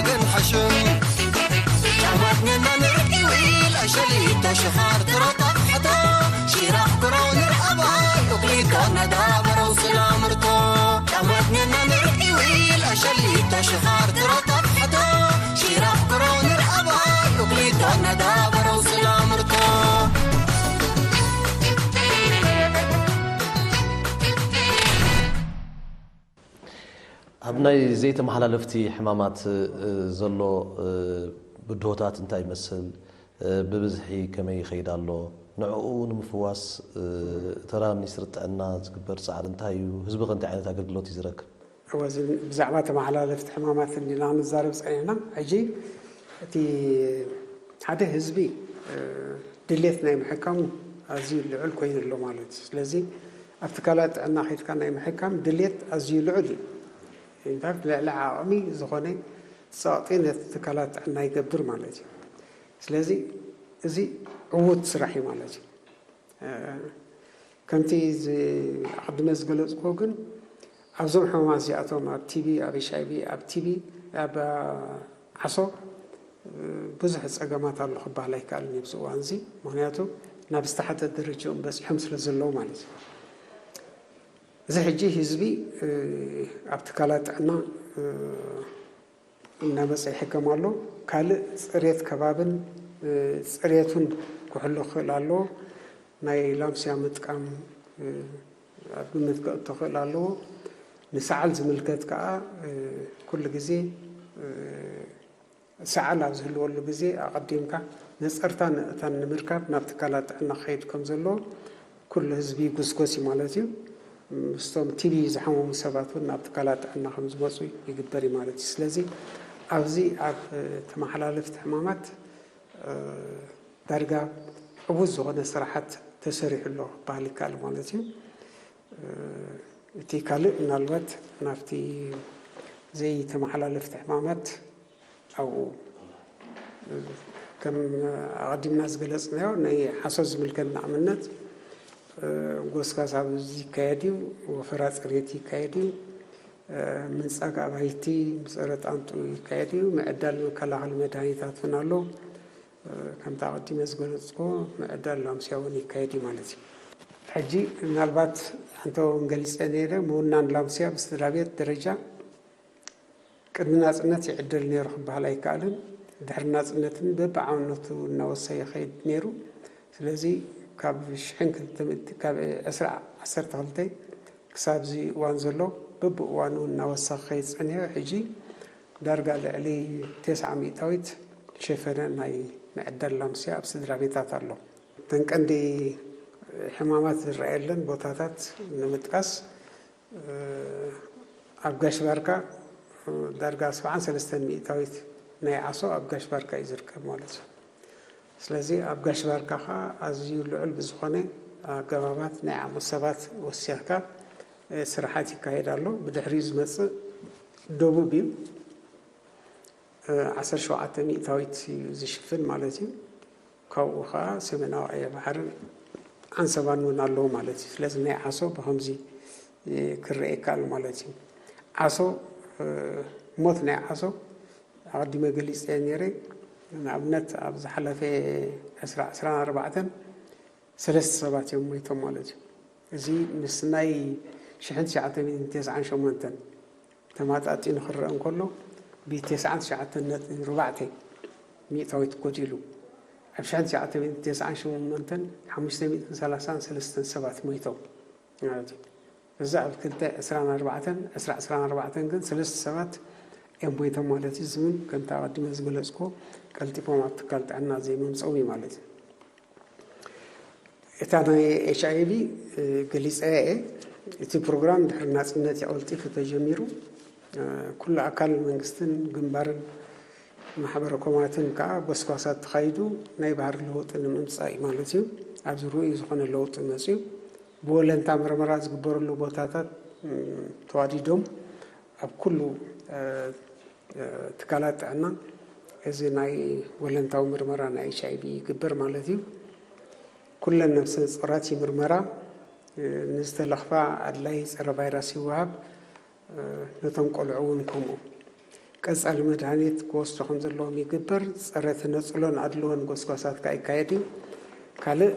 ግን ሓሽም ጫማትንና ንርዒ ዊል ኣሸሊቶ ሽኻር ትረጠፍ ሕቶ ሽራኽ ክረው ንርኣባይ ኡክሊቶ ነዳበረው ስላምርቶ ጫማትንና ንርዒ ዊል ኣሸሊቶ ሽኻር ትረጠፍ ሕቶ ሽራኽ ክረው ንርኣባይ ኡክሊቶ ነዳበረው ስላምርቶ ኣብ ናይ ዘይተመሓላለፍቲ ሕማማት ዘሎ ብድሆታት እንታይ ይመስል? ብብዝሒ ከመይ ይኸይድ ኣሎ? ንዕኡ ንምፍዋስ ተራ ሚኒስትሪ ጥዕና ዝግበር ፃዕሪ እንታይ እዩ? ህዝቢ ከ እንታይ ዓይነት ኣገልግሎት እዩ ዝረክብ? እወ፣ እዚ ብዛዕባ ተመሓላለፍቲ ሕማማት እንዲና ክንዛረብ ፀኒሕና። ሕጂ እቲ ሓደ ህዝቢ ድሌት ናይ ምሕካሙ ኣዝዩ ልዑል ኮይኑ ኣሎ ማለት እዩ። ስለዚ ኣብ ትካላት ጥዕና ከይድካ ናይ ምሕካም ድሌት ኣዝዩ ልዑል እዩ። ኢንፋክት ልዕሊ ዓቕሚ ዝኾነ ፀቕጢ ነቲ ትካላት ጥዕና ይገብር ማለት እዩ። ስለዚ እዚ ዕዉት ስራሕ እዩ ማለት እዩ። ከምቲ ኣቐድመ ዝገለፅኩ ግን ኣብዞም ሕማማት እዚኣቶም ኣብ ቲቢ፣ ኣብ ኤች ኣይቪ፣ ኣብ ቲቢ፣ ኣብ ዓሶ ብዙሕ ፀገማት ኣሎ ክበሃል ኣይከኣልን እዩ ኣብዚ እዋን እዚ። ምክንያቱ ናብ ዝተሓተ ደረጃኦም በፂሖም ስለ ዘለዉ ማለት እዩ። እዚ ሕጂ ህዝቢ ኣብ ትካላት ጥዕና እናመፀ ይሕከም ኣሎ። ካልእ ፅሬት ከባብን ፅሬቱን ክሕሉ ክኽእል ኣለዎ። ናይ ላምስያ ምጥቃም ኣብ ግምት ከእቶ ክኽእል ኣለዎ። ንሰዓል ዝምልከት ከዓ ኩሉ ግዜ ሰዓል ኣብ ዝህልወሉ ግዜ ኣቐዲምካ ነፀርታ ንእታን ንምርካብ ናብ ትካላት ጥዕና ክኸይድ ከም ዘለዎ ኩሉ ህዝቢ ይጉስጎስ እዩ ማለት እዩ። ምስቶም ቲቢ ዝሓመሙ ሰባት እውን ናብ ትካላት ጥዕና ከም ዝመፁ ይግበር እዩ ማለት እዩ። ስለዚ ኣብዚ ኣብ ተመሓላለፍቲ ሕማማት ዳርጋ ዕዉት ዝኾነ ስራሓት ተሰሪሑ ኣሎ ክበሃል ይከኣል ማለት እዩ። እቲ ካልእ ምናልባት ናብቲ ዘይተመሓላለፍቲ ሕማማት ኣብኡ ከም ኣቐዲምና ዝገለፅናዮ ናይ ሓሶት ዝምልከት ንኣብነት ጎስጋስ ኣብዚ ይካየድ እዩ፣ ወፈራ ፅሬት ይካየድ እዩ፣ ምንፃግ ኣባይቲ ብፀረ ጣንጡ ይካየድ እዩ፣ ምዕዳል መከላኸሊ መድሃኒታት እውን ኣሎ። ከምቲ ኣቐዲመ ዝገለፅኩ ምዕዳል ላምስያ እውን ይካየድ እዩ ማለት እዩ። ሕጂ ምናልባት ሓንቲ እውን ገሊፀ ነይረ፣ ምውናን ላምስያ ብስድራ ቤት ደረጃ ቅድሚ ናፅነት ይዕደል ነይሩ ክበሃል ኣይከኣልን። ድሕሪ ናፅነትን በብዓውነቱ እናወሰ ይኸይድ ነይሩ። ስለዚ ካብ ሽሕን ክልተ ሚእቲ ካብ ዕስራ ዓሰርተ ክልተ ክሳብ እዚ እዋን ዘሎ በብእዋኑ እናወሰ ክኸይድ ፀኒሑ። ሕጂ ዳርጋ ልዕሊ ተስዓ ሚእታዊት ዝሸፈነ ናይ ምዕዳል ላምስያ ኣብ ስድራ ቤታት ኣሎ። እተን ቀንዲ ሕማማት ዝረኣየለን ቦታታት ንምጥቃስ ኣብ ጋሽ ባርካ ዳርጋ ሰብዓን ሰለስተን ሚእታዊት ናይ ዓሶ ኣብ ጋሽ ባርካ እዩ ዝርከብ ማለት እዩ። ስለዚ ኣብ ጋሽ ባርካ ከዓ ኣዝዩ ልዑል ብዝኾነ ኣገባባት ናይ ዓቕሚ ሰባት ወሲኽካ ስራሓት ይካየድ ኣሎ። ብድሕሪኡ ዝመፅእ ደቡብ እዩ። ዓሰርተ ሸውዓተ ሚእታዊት እዩ ዝሽፍን ማለት እዩ። ካብኡ ከዓ ሰሜናዊ ቀይሕ ባሕርን ዓንሰባን እውን ኣለዉ ማለት እዩ። ስለዚ ናይ ዓሶ ብኸምዚ ክረአ ይከኣል ማለት እዩ። ዓሶ ሞት ናይ ዓሶ ኣቐዲመ ገሊፀ ነይረ። ንኣብነት ኣብ ዝሓለፈ ዕስራ ዕስራን ኣርባዕተን ሰለስተ ሰባት እዮም ሞይቶም ማለት እዩ። እዚ ምስ ናይ ሽሕን ትሽዓተ ሚእትን ተስዓን ሸሞንተን ተማጣጢኑ ክረአ እንከሎ ብተስዓን ትሽዓተን ነጥቢ ኣርባዕተ ሚእታዊት ጎዲሉ ኣብ ሽሕን ትሽዓተ ሚእትን ተስዓን ሸሞንተን ሓሙሽተ ሚእትን ሰላሳን ሰለስተን ሰባት ሞይቶም ማለት እዩ። እዚ ኣብ ክልተ ዕስራን ኣርባዕተን ዕስራ ዕስራን ኣርባዕተን ግን ሰለስተ ሰባት እዮም ሞይቶም ማለት እዩ። እዚ እውን ከምቲ ኣቐዲመ ዝገለፅኩ ቀልጢፎም ኣብ ትካል ጥዕና ዘይምምፅኦም እዩ ማለት እዩ። እታ ናይ ኤች ኣይ ቪ ገሊፀያ እየ። እቲ ፕሮግራም ድሕሪ ናፅነት እዩ ቀልጢፉ ተጀሚሩ። ኩሉ ኣካል መንግስትን ግንባርን ማሕበረ ኮማትን ከዓ ጎስጓሳት ተኻይዱ ናይ ባህሪ ለውጢ ንምምፃእ እዩ ማለት እዩ። ኣብዚ ርኡይ ዝኾነ ለውጢ መፅዩ። ብወለንታ ምርመራ ዝግበረሉ ቦታታት ተዋዲዶም ኣብ ኩሉ ትካላት ጥዕና እዚ ናይ ወለንታዊ ምርመራ ናይ ኤች ኣይ ቪ ይግበር ማለት እዩ። ኩለን ነፍሰ ጾራት ይምርመራ። ንዝተለኽፋ ኣድላይ ጸረ ቫይረስ ይወሃብ። ነቶም ቆልዑ እውን ከምኡ። ቀጻሊ መድሃኒት ክወስዱ ከም ዘለዎም ይግበር። ጸረ ተነጽሎን ኣድልዎን ጎስጓሳት ከኣ ይካየድ እዩ። ካልእ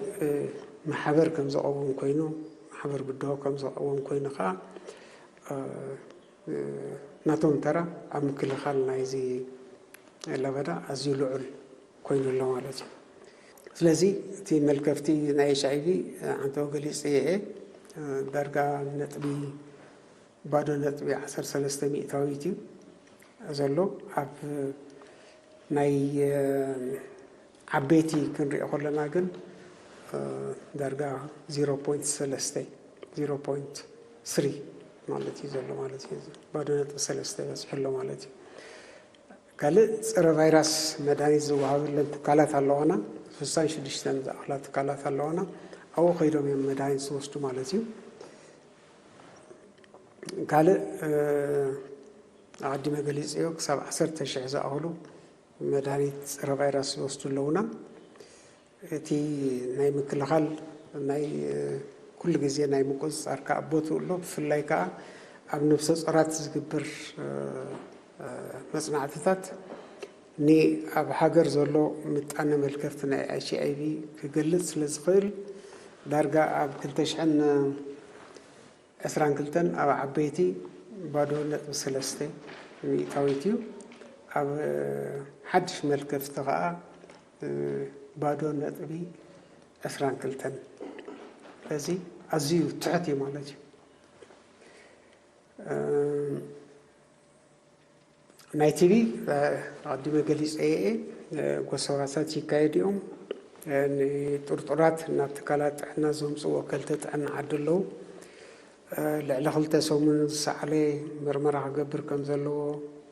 ማሕበር ከም ዘቐውም ኮይኑ፣ ማሕበር ብድሆ ከም ዘቐውም ኮይኑ ከኣ ናቶም ተራ ኣብ ምክልኻል ናይዚ ለበዳ ኣዝዩ ልዑል ኮይኑ ኣሎ ማለት እዩ። ስለዚ እቲ መልከፍቲ ናይ ኤች ኣይ ቪ ዓንተው ገሊጽ እየ። ዳርጋ ነጥቢ ባዶ ነጥቢ ዓሰርተ ሰለስተ ሚእታዊት እዩ ዘሎ። ኣብ ናይ ዓበይቲ ክንሪኦ ከለና ግን ዳርጋ ዜሮ ፖይንት ሰለስተ፣ ዜሮ ፖይንት ስሪ ማለት እዩ ዘሎ ማለት እዩ። ባዶ ነጥቢ ሰለስተ በፂሑ ኣሎ ማለት እዩ። ካልእ ፀረ ቫይራስ መድሃኒት ዝወሃበለን ትካላት ኣለዋና። ስሳን ሽዱሽተን ዝኣኽላ ትካላት ኣለዋና። ኣብኡ ከይዶም እዮም መድሃኒት ዝወስዱ ማለት እዩ። ካልእ ኣቐዲመ ገሊፅዮ፣ ክሳብ ዓሰርተ ሽሕ ዝኣኽሉ መድሃኒት ፀረ ቫይራስ ይወስዱ ኣለውና። እቲ ናይ ምክልኻል ናይ ኩሉ ግዜ ናይ ምቁፅፃር ከዓ ቦትኡ ኣሎ። ብፍላይ ከዓ ኣብ ነብሰ ጾራት ዝግበር መፅናዕትታት ንኣብ ሃገር ዘሎ ምጣነ መልከፍቲ ናይ ኤች ኣይ ቪ ክገልፅ ስለ ዝኽእል ዳርጋ ኣብ ክልተ ሽሕን ዕስራን ክልተን ኣብ ዓበይቲ ባዶ ነጥቢ ሰለስተ ሚእታዊት እዩ። ኣብ ሓድሽ መልከፍቲ ከዓ ባዶ ነጥቢ ዕስራን ክልተን። ስለዚ ኣዝዩ ትሑት እዩ ማለት እዩ። ናይ ቲቪ ኣቐዲመ ገሊፀ እየ። ጎሰባሳት ይካየድ እዮም። ንጥርጡራት ናብ ትካላት ጥዕና ዘምፅኡ ወከልቲ ጥዕና ዓዲ ኣለዉ። ልዕሊ ክልተ ሰሙን ዝሰዓለ ምርመራ ክገብር ከም ዘለዎ፣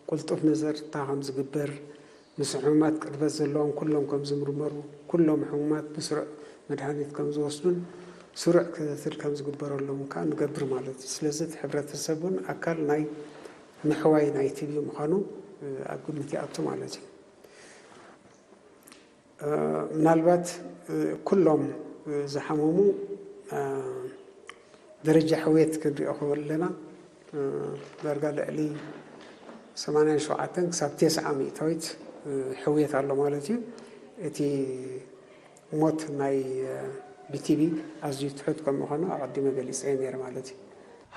ቅልጡፍ መዘርታ ከም ዝግበር፣ ምስ ሕሙማት ቅርበት ዘለዎም ኩሎም ከም ዝምርመሩ፣ ኩሎም ሕሙማት ብስሩዕ መድሃኒት ከም ዝወስዱን ስሩዕ ክትትል ከም ዝግበረሎም ከዓ ንገብር ማለት እዩ። ስለዚ እቲ ሕብረተሰብ እውን ኣካል ናይ ምሕዋይ ናይ ቲቪ ምዃኑ ኣብ ግምት ይኣቱ ማለት እዩ። ምናልባት ኩሎም ዝሓመሙ ደረጃ ሕውየት ክንሪኦ ከለና ዳርጋ ልዕሊ ሰማንያን ሸውዓተን ክሳብ ተስዓ ሚእታዊት ሕውየት ኣሎ ማለት እዩ። እቲ ሞት ናይ ብቲቢ ኣዝዩ ትሑት ከም ምዃኑ ኣቐዲመ ገሊፀ ነይረ ማለት እዩ።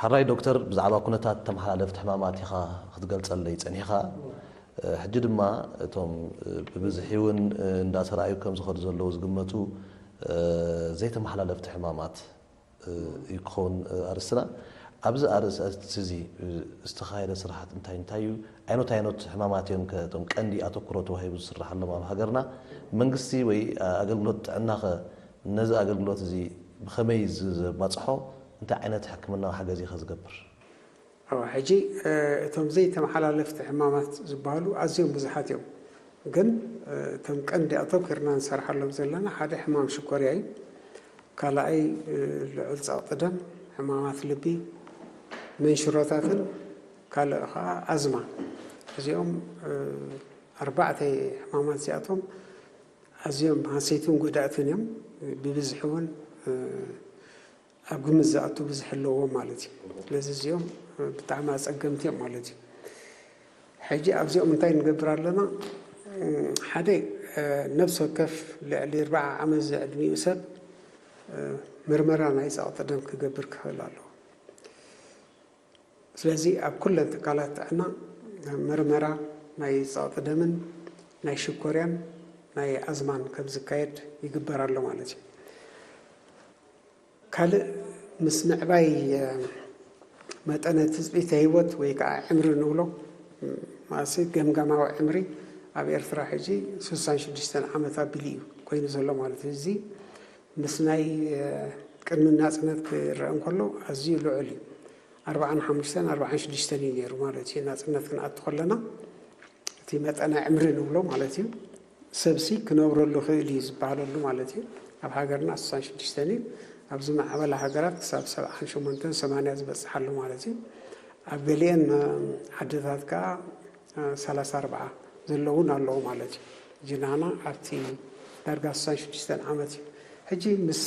ሕራይ ዶክተር፣ ብዛዕባ ኩነታት ተመሓላለፍቲ ሕማማት ኢኻ ክትገልፀለይ ፀኒሕኻ። ሕጂ ድማ እቶም ብብዝሒ እውን እንዳተራእዩ ከም ዝኸዱ ዘለዉ ዝግመቱ ዘይተመሓላለፍቲ ሕማማት እዩ ክኸውን ኣርእስትና። ኣብዚ ኣርእስቲ እዚ ዝተኻየደ ስራሓት እንታይ እንታይ እዩ? ኣይኖት ኣይኖት ሕማማት እዮም ከ እቶም ቀንዲ ኣተኩሮ ተዋሂቡ ዝስርሓሎም ኣብ ሃገርና? መንግስቲ ወይ ኣገልግሎት ጥዕና ኸ ነዚ ኣገልግሎት እዚ ብኸመይ ዘባፅሖ? እንታይ ዓይነት ሕክምናዊ ሓገዝ እዩ ኸ ዝገብር? ሕጂ እቶም ዘይተመሓላለፍቲ ሕማማት ዝበሃሉ ኣዝዮም ብዙሓት እዮም። ግን እቶም ቀንዲ ኣተኲርና ንሰርሓሎም ዘለና ሓደ ሕማም ሽኮርያ እዩ። ካልኣይ ልዑል ጸቕጢ ደም፣ ሕማማት ልቢ፣ መንሽሮታትን ካልእ ኸዓ ኣዝማ። እዚኦም ኣርባዕተ ሕማማት እዚኣቶም ኣዝዮም ሃሰይትን ጎዳእትን እዮም። ብብዝሒ እውን ኣብ ግምት ዝኣቱ ብዙሕ ኣለዎም ማለት እዩ። ስለዚ እዚኦም ብጣዕሚ ኣፀገምቲ እዮም ማለት እዩ። ሕጂ ኣብዚኦም እንታይ ንገብር ኣለና? ሓደ ነብሲ ወከፍ ልዕሊ ኣርብዓ ዓመት ዝዕድሚኡ ሰብ ምርመራ ናይ ፀቕጢ ደም ክገብር ክኽእል ኣለዎ። ስለዚ ኣብ ኩለን ትካላት ጥዕና ምርመራ ናይ ፀቕጢ ደምን ናይ ሽኮርያን ናይ ኣዝማን ከም ዝካየድ ይግበር ኣሎ ማለት እዩ። ካልእ ምስ ምዕባይ መጠነ ትፅቢተ ህይወት ወይ ከዓ ዕምሪ ንብሎ ማለትሲ ገምጋማዊ ዕምሪ ኣብ ኤርትራ ሕጂ ስሳን ሽዱሽተን ዓመት ኣቢሉ እዩ ኮይኑ ዘሎ ማለት እዩ። እዚ ምስ ናይ ቅድሚ ናፅነት ክረአ እንከሎ ኣዝዩ ልዑል እዩ። ኣርባዓን ሓሙሽተን ኣርባዓን ሽዱሽተን እዩ ነይሩ ማለት እዩ። ናፅነት ክንኣቱ ከለና እቲ መጠነ ዕምሪ ንብሎ ማለት እዩ። ሰብሲ ክነብረሉ ክእል እዩ ዝበሃለሉ ማለት እዩ። ኣብ ሃገርና ስሳን ሽዱሽተን እዩ። ኣብ ዝማዕበላ ሃገራት ክሳብ ሰብዓን ሸሞንተን ሰማንያ ዝበፅሓሉ ማለት እዩ። ኣብ ገሊአን ዓድታት ከዓ ሰላሳ ኣርባዓ ዘለውን ኣለዉ ማለት እዩ። ጅናና ኣብቲ ዳርጋ ስሳን ሽዱሽተን ዓመት እዩ። ሕጂ ምስ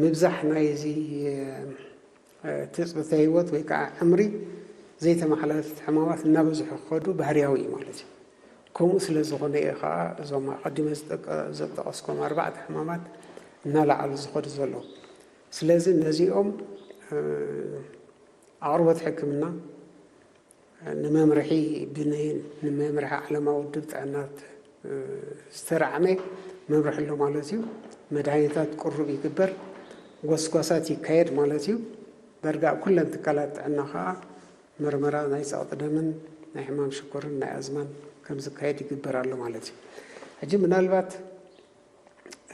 ምብዛሕ ናይዚ ትፅቢተ ህይወት ወይ ከዓ ዕምሪ ዘይተመሓላለፍቲ ሕማማት እናበዝሑ ክኸዱ ባህርያዊ እዩ ማለት እዩ። ከምኡ ስለ ዝኾነ እዩ ከዓ እዞም ኣቐዲመ ዝጠቀ-፣ ዘጠቐስኩም ኣርባዕተ ሕማማት እናለዓሉ ዝኸዱ ዘለዉ። ስለዚ ነዚኦም፣ እ፣ ኣቕርቦት ሕክምና ንመምርሒ ብን-፣ ንመምርሒ ዓለማዊ ውድብ ጥዕናት፣ እ፣ ዝተራዕመ መምርሒ ኣሎ ማለት እዩ። መድሃኒታት ቅሩብ ይግበር፣ ጎስጓሳት ይካየድ ማለት እዩ። ዳርጋ ኣብ ኩለን ትካላት ጥዕና ከዓ መርመራ ናይ ጸቕጢ ደምን ናይ ሕማም ሽኮርን ናይ ኣዝማን ከም ዝካየድ ይግበር ኣሎ ማለት እዩ። ሕጂ ምናልባት፣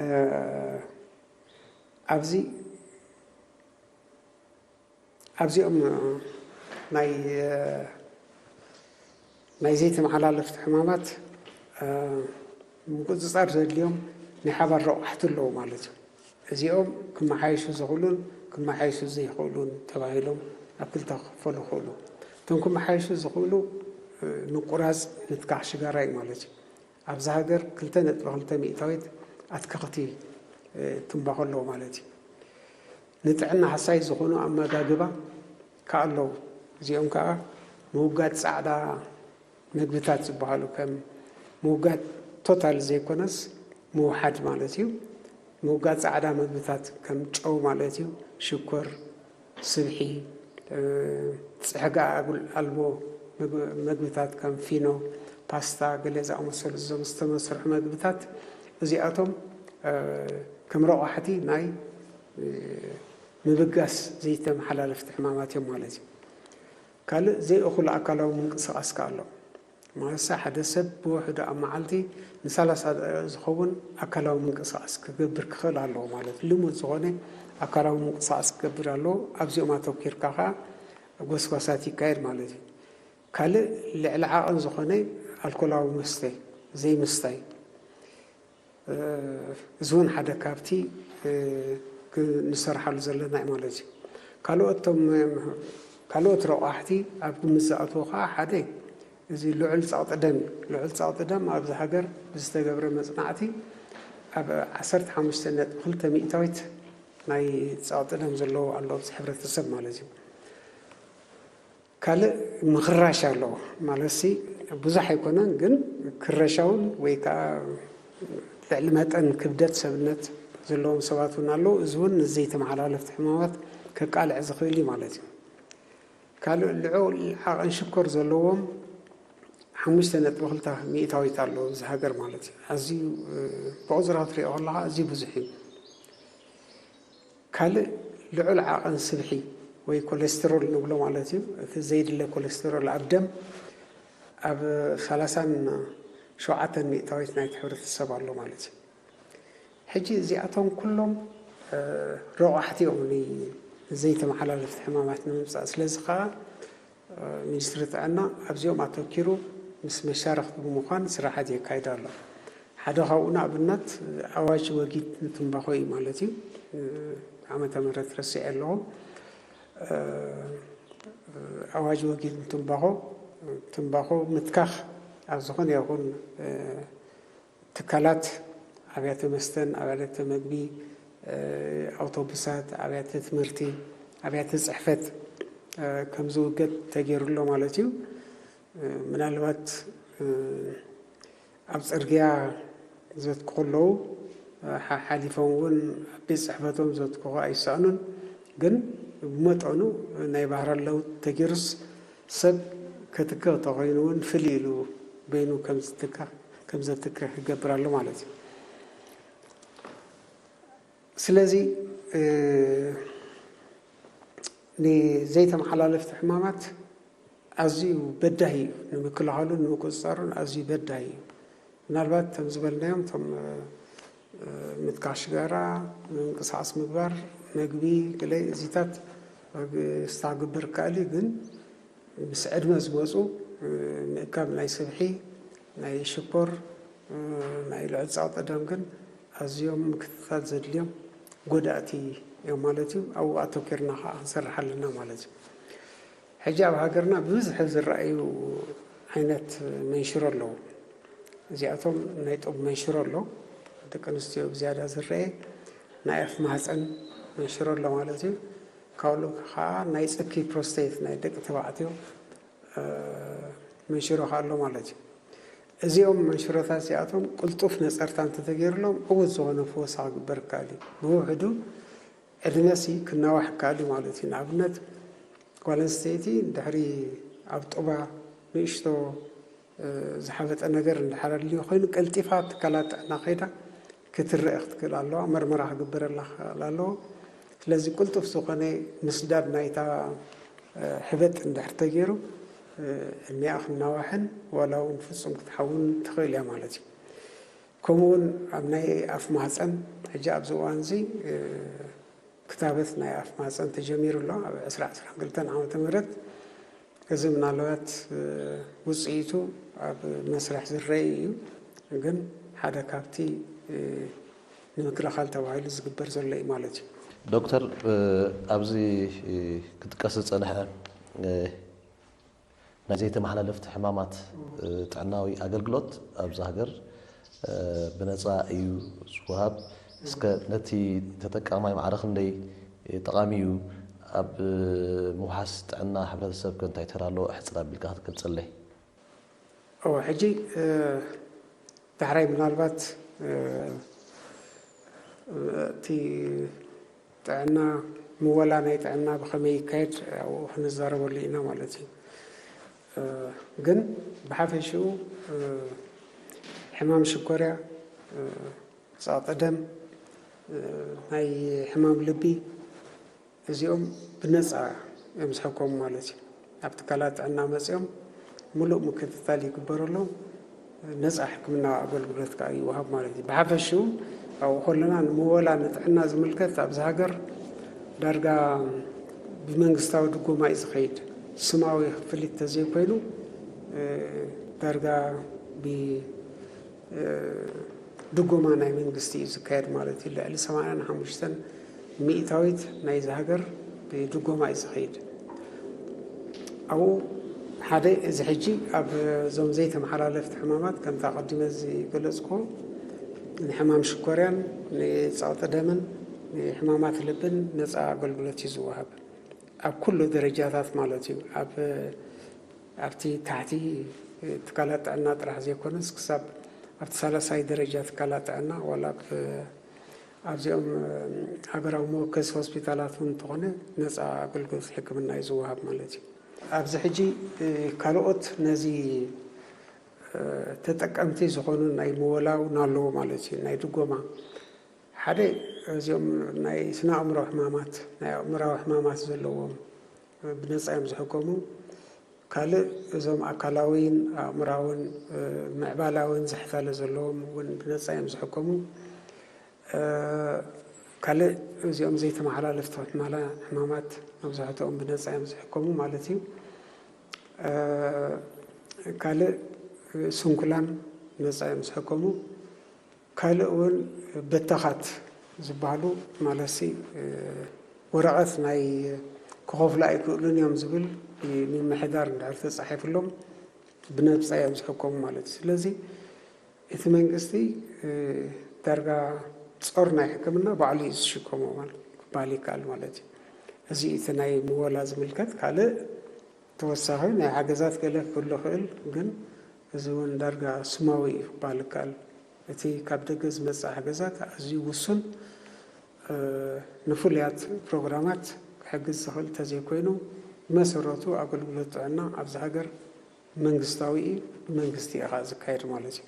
እ፣ ኣብዚ፣ ኣብዚኦም ናይ፣ እ፣ ናይ ዘይተመሓላለፍቲ ሕማማት፣ እ፣ ምቁጽጻር ዘድልዮም ናይ ሓባር ረቋሕቲ ኣለዉ ማለት እዩ። እዚኦም ክመሓየሹ ዝኽእሉን ክመሓየሹ ዘይኽእሉን ተባሂሎም ኣብ ክልተ ክኽፈሉ ይኽእሉ። እቶም ክመሓየሹ ዝኽእሉ፣ እ፣ ምቁራጽ ምትካኽ ሽጋራ እዩ ማለት እዩ። ኣብዚ ሃገር ክልተ ነጥቢ ክልተ ሚእታዊት ኣትከኽቲ፣ እ፣ ትምባኾ ኣለዎ ማለት እዩ። ንጥዕና ሃሳይ ዝኾኑ ኣመጋግባ ከኣ ኣለዉ። እዚኦም ከኣ ምውጋድ ጻዕዳ መግብታት ዝበሃሉ ከም ምውጋድ ቶታል ዘይኮነስ ምውሓድ ማለት እዩ። ምውጋድ ጻዕዳ መግብታት ከም ጨው ማለት እዩ፣ ሽኮር፣ ስብሒ፣ እ፣ ጽሕጋ ኣጉል ኣልቦ መግ-፣ መግብታት ከም ፊኖ፣ ፓስታ፣ ገለ ዝኣመሰሉ እዞም ዝተመስርሑ መግብታት እዚኣቶም፣ እ፣ ከም ረቋሕቲ ናይ፣ እ፣ ምብጋስ ዘይተመሓላለፍቲ ሕማማት እዮም ማለት እዩ። ካልእ ዘይእኹል ኣካላዊ ምንቅስቓስ ከኣ ኣሎ። ማለት ሓደ ሰብ ብውሕዱ ኣብ መዓልቲ ንሰላሳ ደቂቕ ዝኸውን ኣካላዊ ምንቅስቓስ ክገብር ክኽእል ኣለዎ ማለት እዩ። ልሙድ ዝኾነ ኣካላዊ ምንቅስቓስ ክገብር ኣለዎ። ኣብዚኦም ኣተኲርካ ከኣ ጎስጓሳት ይካየድ ማለት እዩ። ካልእ ልዕሊ ዓቐን ዝኾነ ኣልኮላዊ መስተ ዘይምስታይ። እ፣ እዚ እውን ሓደ ካብቲ፣ እ፣ ክንሰርሓሉ ዘለና እዩ ማለት እዩ። ካልኦት እቶም፣ ካልኦት ረቋሕቲ ኣብ ግምት ዝኣትዎ ከዓ ሓደ እዚ ልዑል ጸቕጢ ደም እዩ። ልዑል ጸቕጢ ደም ኣብዚ ሃገር ብዝተገብረ መጽናዕቲ ኣብ ዓሰርተ ሓሙሽተ ነጥቢ ክልተ ሚእታዊት ናይ ጸቕጢ ደም ዘለዎ ኣሎ ኣብዚ ሕብረተሰብ ማለት እዩ። ካልእ ምኽራሽ ኣለዎ። ማለትሲ ብዙሕ ኣይኮነን፣ ግን ክረሻውን ወይ ከዓ ልዕሊ መጠን ክብደት ሰብነት ዘለዎም ሰባት እውን ኣለዉ። እዚ እውን ንዘይተመሓላለፍቲ ሕማማት ከቃልዕ ዝኽእል እዩ ማለት እዩ። ካልእ ልዑል ዓቐን ሽኮር ዘለዎም ሓሙሽተ ነጥቢ ክልተ ሚእታዊት ኣለዉ እዚ ሃገር ማለት እዩ። ኣዝዩ፣ እ፣ ብቑጽሪ ክትሪኦ ከለኻ ኣዝዩ ብዙሕ እዩ። ካልእ ልዑል ዓቐን ስብሒ ወይ ኮሌስትሮል ንብሎ ማለት እዩ። እቲ ዘይድለ ኮሌስትሮል ኣብ ደም ኣብ ሰላሳን ሸውዓተን ሚእታዊት ናይቲ ሕብረተሰብ ኣሎ ማለት እዩ። ሕጂ እዚኣቶም ኩሎም፣ እ፣ ረቋሕቲ እዮም ንዘይተመሓላለፍቲ ሕማማት ንምምጻእ። ስለዚ ከኣ፣ እ፣ ሚኒስትሪ ጥዕና ኣብዚኦም ኣተኪሩ ምስ መሻርኽቲ ብምዃን ስራሓት የካይድ ኣሎ። ሓደ ካብኡ ንኣብነት ኣዋጅ ወጊድ ንትምባኾ እዩ ማለት እዩ። እ፣ ዓመተ ምህረት ረሲዐ ኣለኹ። እ፣ ኣዋጅ ወጊድ ንትምባኾ፣ ትምባኾ ምትካኽ ኣብ ዝኾነ ይኹን፣ እ፣ ትካላት፣ ኣብያተ መስተን፣ ኣብያተ መግቢ፣ እ፣ ኣውቶቡሳት፣ ኣብያተ ትምህርቲ፣ ኣብያተ ጽሕፈት፣ እ፣ ከም ዝውገድ ተገይሩ ኣሎ ማለት እዩ። እ፣ ምናልባት፣ እ፣ ኣብ ጽርግያ ዘትኩ ከለዉ፣ እ፣ ሓ-፣ ሓሊፎም እውን ኣብ ቤት ጽሕፈቶም ዘትኩ ኣይሰኣኑን። ግን ብመጠኑ ናይ ባህሪ ለውጢ ተገይሩስ ሰብ ከትክኽ ተኾይኑ እውን ፍልይ ኢሉ በይኑ ከም ዝትክኽ፣ ከም ዘትክኽ ይገብር ኣሎ ማለት እዩ። ስለዚ፣ እ፣ ንዘይተመሓላለፍቲ ሕማማት ኣዝዩ በዳሂ እዩ። ንምክልኻሉን ንምቁጽጻሩን ኣዝዩ በዳሂ እዩ። ምናልባት ከም ዝበልናዮም እቶም፣ እ፣ ምትካኽ ሽጋራ፣ ምንቅስቓስ ምግባር፣ መግቢ፣ ገለ እዚታት ክስታግብር ይከኣል እዩ። ግን ምስ ዕድመ ዝመጹ፣ እ፣ ምእካብ ናይ ስብሒ፣ ናይ ሽኮር፣ እ፣ ናይ ልዑል ጸቕጢ ደም ግን ኣዝዮም ምክትታል ዘድልዮም ጎዳእቲ እዮም ማለት እዩ። ኣብኡ ኣተኪርና ከዓ ክንሰርሕ ኣለና ማለት እዩ። ሕጂ ኣብ ሃገርና ብብዝሒ ዝረኣዩ ዓይነት መንሽሮ ኣለዉ። እዚኣቶም ናይ ጡብ መንሽሮ ኣሎ፣ ደቂ ኣንስትዮ ብዝያዳ ዝረአ ናይ ኣፍ ማህፀን መንሽሮ ኣሎ ማለት እዩ። ካብኡ ከዓ ናይ ጽኪ ፕሮስቴት ናይ ደቂ ተባዕትዮ መንሽሮ ኣሎ ማለት እዩ። እዚኦም መንሽሮታት እዚኣቶም ቅልጡፍ ነፀርታ እንተተገይሩሎም ዕዉት ዝኾነ ፈወሳ ክግበር ይከኣል እዩ። ብውሕዱ ዕድመሲ ክናዋሕ ይከኣል እዩ ማለት እዩ። ንኣብነት ጓል ኣንስተይቲ ድሕሪ ኣብ ጡባ ንእሽቶ ዝሓበጠ ነገር እንድሕር ኣድልዩ ኮይኑ ቀልጢፋ ትካላት ጥዕና ከይዳ ክትረአ ክትክእል ኣለዋ፣ መርመራ ክግበረላ ክኽእል ኣለዎ። ስለዚ ቅልጡፍ ዝኾነ ምስዳድ ናይታ ሕበጥ እንድሕር ተገይሩ ዕድሚኣ ክናዋሕን ዋላ እውን ፍፁም ክትሓውን ትኽእል እያ ማለት እዩ። ከምኡ እውን ኣብ ናይ ኣፍ ማህፀን ሕጂ ኣብዚ እዋን እዚ ክታበት ናይ ኣፍ ማህፀን ተጀሚሩ ኣሎ ኣብ ዕስራ ዕስራን ክልተን ዓመተ ምህረት። እዚ ምናልባት ውፅኢቱ ኣብ መስርሕ ዝረአ እዩ፣ ግን ሓደ ካብቲ ንምክልኻል ተባሂሉ ዝግበር ዘሎ እዩ ማለት እዩ። ዶክተር፣ ኣብዚ ክጥቀስ ዝፀንሐ ናይ ዘይተመሓላለፍቲ ሕማማት ጥዕናዊ ኣገልግሎት ኣብዚ ሃገር ብነፃ እዩ ዝወሃብ። እስከ ነቲ ተጠቃማይ ማዕረ ክንደይ ጠቓሚ እዩ? ኣብ ምውሓስ ጥዕና ሕብረተሰብ ከ እንታይ ተራ ኣለዎ? ሕፅር ኣቢልካ ክትገልፀለይ። እወ፣ ሕጂ ዳሕራይ ምናልባት እቲ ጥዕና ምወላ ናይ ጥዕና ብኸመይ ይካየድ ኣብኡ ክንዛረበሉ ኢና ማለት እዩ። ግን ብሓፈሽኡ ሕማም ሽኮርያ፣ ጸቕጢ ደም፣ ናይ ሕማም ልቢ እዚኦም ብነፃ እዮም ዝሕከሙ ማለት እዩ። ኣብ ትካላት ጥዕና መፂኦም ሙሉእ ምክትታል ይግበረሎም። ነፃ ሕክምና ኣገልግሎት ከዓ ይወሃብ ማለት እዩ። ብሓፈሽኡ ኣብኡ ከለና ንምወላ ንጥዕና ዝምልከት ኣብዚ ሃገር ዳርጋ ብመንግስታዊ ድጎማ እዩ ዝኸይድ። ስማዊ ክፍሊት ተዘይኮይኑ ዳርጋ ብ ድጎማ ናይ መንግስቲ እዩ ዝካየድ ማለት እዩ። ልዕሊ ሰማንያን ሓሙሽተን ሚእታዊት ናይዚ ሃገር ብድጎማ እዩ ዝኸይድ። ኣብኡ ሓደ እዚ ሕጂ ኣብ እዞም ዘይተመሓላለፍቲ ሕማማት ከምታ ቀዲመ ዝገለፅኩ ንሕማም ሽኮርያን ንፀቕጢ ደምን ንሕማማት ልብን ነፃ ኣገልግሎት እዩ ዝወሃብ ኣብ ኩሉ ደረጃታት ማለት እዩ። ኣብ ኣብቲ ታሕቲ ትካላት ጥዕና ጥራሕ ዘይኮነስ ክሳብ ኣብቲ ሳልሳይ ደረጃ ትካላት ጥዕና ዋላ ኣብዚኦም ሃገራዊ መወከሲ ሆስፒታላት እውን እንተኾነ ነፃ ኣገልግሎት ሕክምና እዩ ዝወሃብ ማለት እዩ። ኣብዚ ሕጂ ካልኦት ነዚ ተጠቀምቲ ዝኾኑ ናይ ምወላ እውን ኣለዎ ማለት እዩ። ናይ ድጎማ ሓደ እዚኦም ናይ ስነ ኣእምሮ ሕማማት ናይ ኣእምራዊ ሕማማት ዘለዎም ብነፃ እዮም ዝሕከሙ። ካልእ እዞም ኣካላዊን ኣእምራውን ምዕባላውን ዝሕፈለ ዘለዎም እውን ብነፃ እዮም ዝሕከሙ። ካልእ እዚኦም ዘይተመሓላለፍቲ ሕማላ ሕማማት መብዛሕትኦም ብነፃ እዮም ዝሕከሙ ማለት እዩ። ካልእ ስንኩላን ነፃ እዮም ዝሕከሙ። ካልእ እውን በተኻት ዝበሃሉ ማለትሲ ወረቐት ናይ ክኸፍሉ ኣይክእሉን እዮም ዝብል ምምሕዳር እንድሕር ተፃሒፍሎም ብነፃ እዮም ዝሕከሙ ማለት እዩ። ስለዚ እቲ መንግስቲ ዳርጋ ፆር ናይ ሕክምና ባዕሉ እዩ ዝሽከሞ ማለት ክበሃል ይከኣል ማለት እዩ። እዚ እቲ ናይ ምወላ ዝምልከት ካልእ ተወሳኺ ናይ ሓገዛት ገለ ክህሉ ይኽእል፣ ግን እዚ እውን ዳርጋ ስማዊ እዩ ክበሃል ይከኣል። እቲ ካብ ደገ ዝመፅእ ሓገዛት ኣዝዩ ውሱን ንፍሉያት ፕሮግራማት ክሕግዝ ዝኽእል እንተዘይኮይኑ ብመሰረቱ ኣገልግሎት ጥዕና ኣብዚ ሃገር መንግስታዊ እዩ፣ ብመንግስቲ እዩ ከዓ ዝካየድ ማለት እዩ።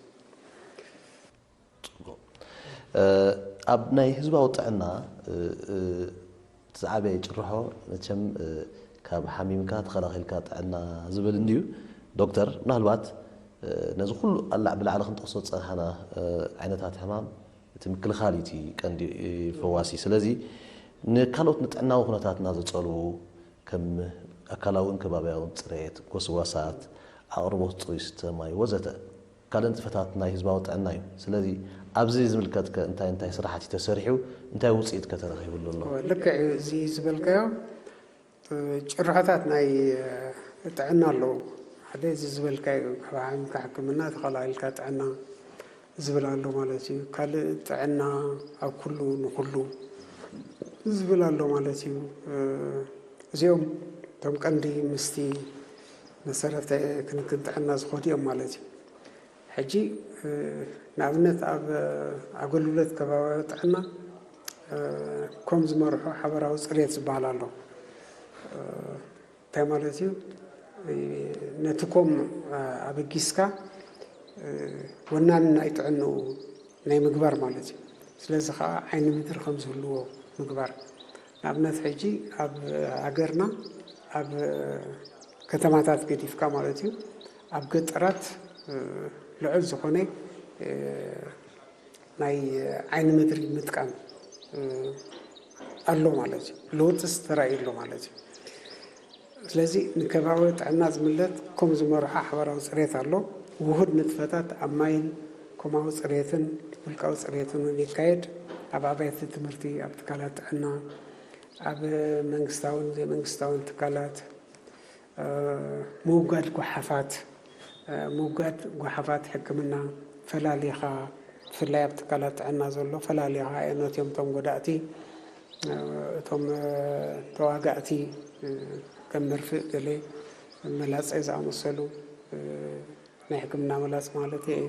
ኣብ ናይ ህዝባዊ ጥዕና ዝዓበየ ጭርሖ መቸም ካብ ሓሚምካ ተኸላኺልካ ጥዕና ዝብል እንድዩ። ዶክተር፣ ምናልባት ነዚ ኩሉ ኣላዕ ብላዕሊ ክንጠቕሶ ዝፀንሓና ዓይነታት ሕማም እቲ ምክልኻል እዩ እቲ ቀንዲ ፈዋሲ። ስለዚ ንካልኦት ንጥዕናዊ ኩነታትና ዘፀልዉ ከም ኣካላውን ከባብያውን ፅሬት፣ ጎስጓሳት፣ ኣቕርቦት ፅሩይ ስተ ማይ ወዘተ ካልእ ንጥፈታት ናይ ህዝባዊ ጥዕና እዩ። ስለዚ ኣብዚ ዝምልከት ከ እንታይ እንታይ ስራሕቲ ተሰሪሑ፣ እንታይ ውፅኢት ከ ተረኺብሉ ኣሎ? ልክዕ እዩ። እዚ ዝበልካዮ ጭርሖታት ናይ ጥዕና ኣለዉ። ሓደ እዚ ዝበልካዮ ካብ ሓሚምካ ሕክምና ተኸላኺልካ ጥዕና ዝብል ኣሎ ማለት እዩ። ካልእ ጥዕና ኣብ ኩሉ ንኹሉ ዝብል ኣሎ ማለት እዩ። እዚኦም እቶም ቀንዲ ምስቲ መሰረተ ክንክን ጥዕና ዝኾዱ እዮም ማለት እዩ። ሕጂ ንኣብነት ኣብ ኣገልግሎት ከባቢያዊ ጥዕና ከም ዝመርሑ ሓበራዊ ፅሬት ዝበሃል ኣሎ። እንታይ ማለት እዩ? ነቲ ኮም ኣበጊስካ ወናኒ ናይ ጥዕንኡ ናይ ምግባር ማለት እዩ። ስለዚ ከዓ ዓይኒ ምድሪ ከም ዝህልዎ ምግባር። ንኣብነት ሕጂ ኣብ ሃገርና ኣብ ከተማታት ገዲፍካ ማለት እዩ፣ ኣብ ገጠራት ልዑል ዝኾነ ናይ ዓይኒ ምድሪ ምጥቃም ኣሎ ማለት እዩ። ለውጢ ተራእዩ ኣሎ ማለት እዩ። ስለዚ ንከባቢ ጥዕና ዝምልከት ከም ዝመርሖ ሓበራዊ ፅሬት ኣሎ። ውሁድ ንጥፈታት ኣብ ማይን ኮማዊ ፅሬትን ውልቃዊ ፅሬትን እውን ይካየድ። ኣብ ኣብያተ ትምህርቲ፣ ኣብ ትካላት ጥዕና፣ ኣብ መንግስታውን ዘይመንግስታውን ትካላት፣ ምውጋድ ጓሓፋት፣ ምውጋድ ጓሓፋት ሕክምና ፈላሊኻ፣ ብፍላይ ኣብ ትካላት ጥዕና ዘሎ ፈላሊኻ፣ ኣየኖት እዮም እቶም ጎዳእቲ፣ እቶም ተዋጋእቲ፣ ከም መርፍእ ገለ መላፀ ዝኣመሰሉ ናይ ሕክምና መላፅ ማለት እየ።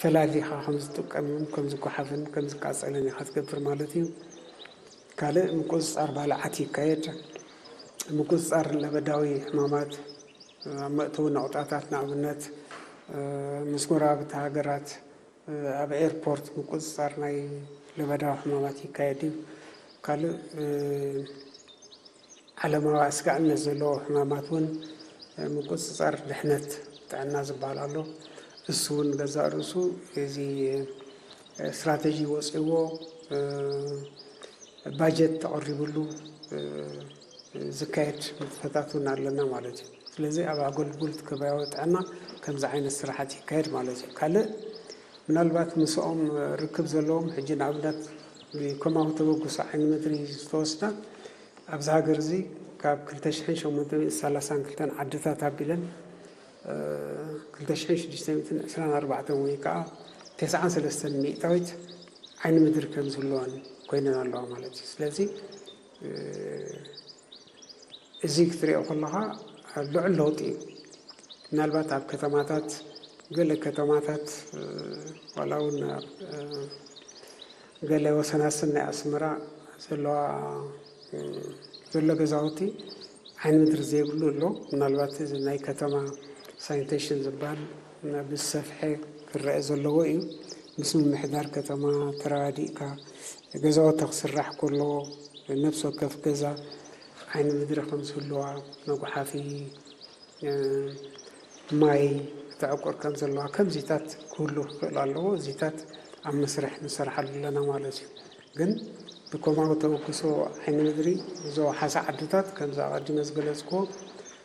ፈላሊኻ ከም ዝጥቀምን ከም ዝጓሓፍን ከም ዝቃፀልን ኢኻ ትገብር ማለት እዩ። ካልእ ምቁፅፃር ባልዓት ይካየድ። ምቁፅፃር ለበዳዊ ሕማማት ኣብ መእተዊ ነቑጣታት ንኣብነት ምስ ጎረባብቲ ሃገራት ኣብ ኤርፖርት ምቁፅፃር ናይ ለበዳዊ ሕማማት ይካየድ እዩ። ካልእ ዓለማዊ ኣስጋእነት ዘለዎ ሕማማት እውን ምቁፅፃር ድሕነት ጥዕና ዝበሃል ኣሎ። እሱ እውን ገዛእ ርእሱ እዚ ስትራተጂ ወፂዎ ባጀት ተቐሪብሉ ዝካየድ ንጥፈታት እውን ኣለና ማለት እዩ። ስለዚ ኣብ ኣገልግሎት ከባቢያዊ ጥዕና ከምዚ ዓይነት ስራሓት ይካየድ ማለት እዩ። ካልእ ምናልባት ምስኦም ርክብ ዘለዎም ሕጂ ንኣብነት ብኮማዊ ተበግሶ ዓይኒ ምድሪ ዝተወስዳ ኣብዚ ሃገር እዚ ካብ ክልተ ሽሕን ሸሞንተ ሚእትን ሰላሳን ክልተን ዓድታት ኣቢለን ክልተ ሽሕን ሽዱሽተ ሚእትን ዕስራን ኣርባዕተን ወይ ከዓ ተስዓን ሰለስተን ሚእታዊት ዓይኒ ምድሪ ከም ዝህልወን ኮይነን ኣለዋ ማለት እዩ። ስለዚ እዚ ክትሪኦ ከለኻ ልዑል ለውጢ እዩ። ምናልባት ኣብ ከተማታት፣ ገለ ከተማታት ዋላ እውን ኣብ ገለ ወሰናስን ናይ ኣስመራ ዘለዋ ዘሎ ገዛውቲ ዓይኒ ምድሪ ዘይብሉ ኣሎ። ምናልባት እዚ ናይ ከተማ ሳኒቴሽን ዝበሃል ብዝሰፍሐ ክረአ ዘለዎ እዩ። ምስ ምምሕዳር ከተማ ተረዳዲእካ ገዛውቲ ክስራሕ ከሎ ነብሲ ወከፍ ገዛ ዓይኒ ምድሪ ከም ዝህልዋ፣ መጉሓፊ፣ ማይ ክተዕቁር ከም ዘለዋ፣ ከምዚታት ክህሉ ክኽእል ኣለዎ። እዚታት ኣብ መስርሕ ንሰርሓሉ ኣለና ማለት እዩ። ግን ብኮማዊ ተበግሶ ዓይኒ ምድሪ ዝወሓሳ ዓድታት ከምዚ ኣቐዲመ ዝገለፅክዎ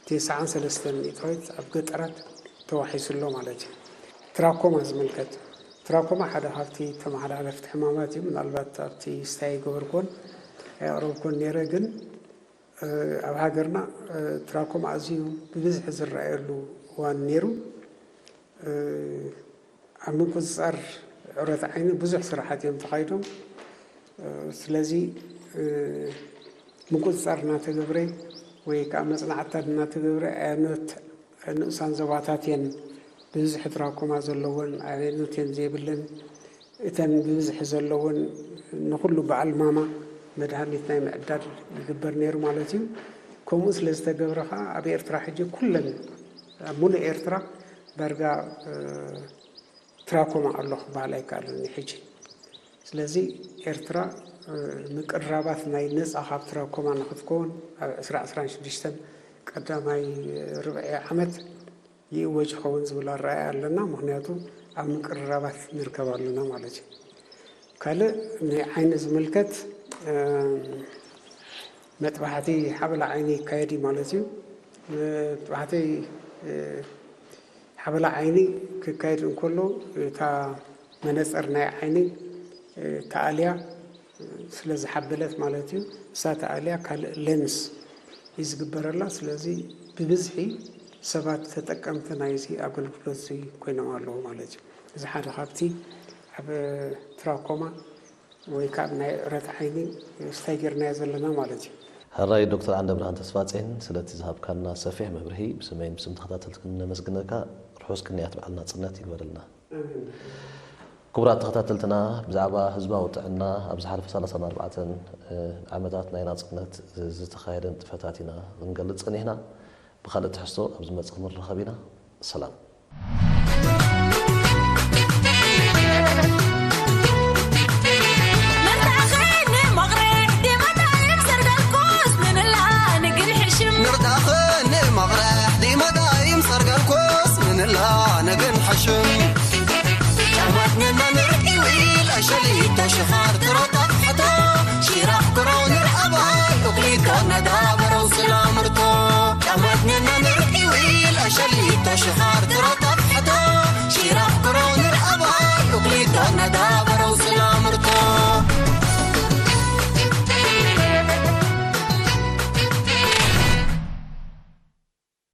ተስዓን ሰለስተን ሚእታዊት ኣብ ገጠራት ተዋሒሱ ኣሎ ማለት እዩ። ትራኮማ ዝምልከት፣ ትራኮማ ሓደ ካብቲ ተመሓላለፍቲ ሕማማት እዩ። ምናልባት ኣብቲ ስታይ ገበርኮን ኣየቕረብኮን ነይረ፣ ግን ኣብ ሃገርና ትራኮማ ኣዝዩ ብብዝሒ ዝረኣየሉ እዋን ነይሩ። ኣብ ምቁፅፃር ዑረት ዓይኒ ብዙሕ ስራሓት እዮም ተኻይዶም። ስለዚ ምቁፅፃር እናተገብረ ወይ ከዓ መፅናዕትታት እናተገብረ ኣየኖት ንኡሳን ዞባታት እየን ብብዝሒ ትራኮማ ዘለወን፣ ኣየኖት እየን ዘይብለን፣ እተን ብብዝሒ ዘለወን ንኹሉ በዓል ማማ መድሃኒት ናይ ምዕዳል ይግበር ነይሩ ማለት እዩ። ከምኡ ስለ ዝተገብረ ከዓ ኣብ ኤርትራ ሕጂ ኩለን ኣብ ሙሉእ ኤርትራ ዳርጋ ትራኮማ ኣሎ ክበሃል ኣይከኣልን እዩ ሕጂ። ስለዚ ኤርትራ ምቅርራባት ናይ ነፃ ካብ ትራኮማ ንክትከውን ኣብ ዕስራ ዕስራን ሽዱሽተን ቀዳማይ ርብዒ ዓመት ይእወጅ ይኸውን ዝብል ኣረኣእያ ኣለና። ምክንያቱ ኣብ ምቅርራባት ንርከብ ኣለና ማለት እዩ። ካልእ ንዓይኒ ዝምልከት መጥባሕቲ ሓበላ ዓይኒ ይካየድ እዩ ማለት እዩ። መጥባሕቲ ሓበላ ዓይኒ ክካየድ እንከሎ እታ መነፅር ናይ ዓይኒ ተኣልያ ስለ ዝሓበለት ማለት እዩ። እሳ ተኣልያ ካልእ ሌንስ እዩ ዝግበረላ። ስለዚ ብብዝሒ ሰባት ተጠቀምቲ ናይዚ ኣገልግሎት እዚ ኮይኖም ኣለዉ ማለት እዩ። እዚ ሓደ ካብቲ ኣብ ትራኮማ ወይ ከዓ ናይ ዑረት ዓይኒ ስታይ ጌርናዮ ዘለና ማለት እዩ። ሕራይ ዶክተር ዓንደብርሃን ተስፋጼን፣ ስለቲ ዝሃብካና ሰፊሕ መብርሂ ብስመይን ብስም ተኸታተልትክን ነመስግነካ። ርሑስ ቅንያት በዓል ናጽነት ይግበረልና። ክቡራት ተኸታተልትና፣ ብዛዕባ ህዝባዊ ጥዕና ኣብ ዝሓለፈ ሰላሳን ኣርባዕተን ዓመታት ናይ ናጽነት ዝተኻየደ ንጥፈታት ኢና ክንገልጽ ጸኒሕና። ብኻልእ ትሕዝቶ ኣብ ዝመጽእ ክንራኸብ ኢና። ሰላም። ንርዳኸ ንመቕረሕ ዲመዳይም ሰርገልኮስ ንንላ ነግን ሕሽም ጫማትንና ንርኢ ዊል ኣሸሊቶ ሽኻር ትሮታት ሕቶ ሽራኽ ክሮ ንርኣባይ ኡክሊቶ ነዳበረው ስላምርቶ ጫማትንና ንርኢ ዊል ኣሸሊቶ ሽኻር ትሮታት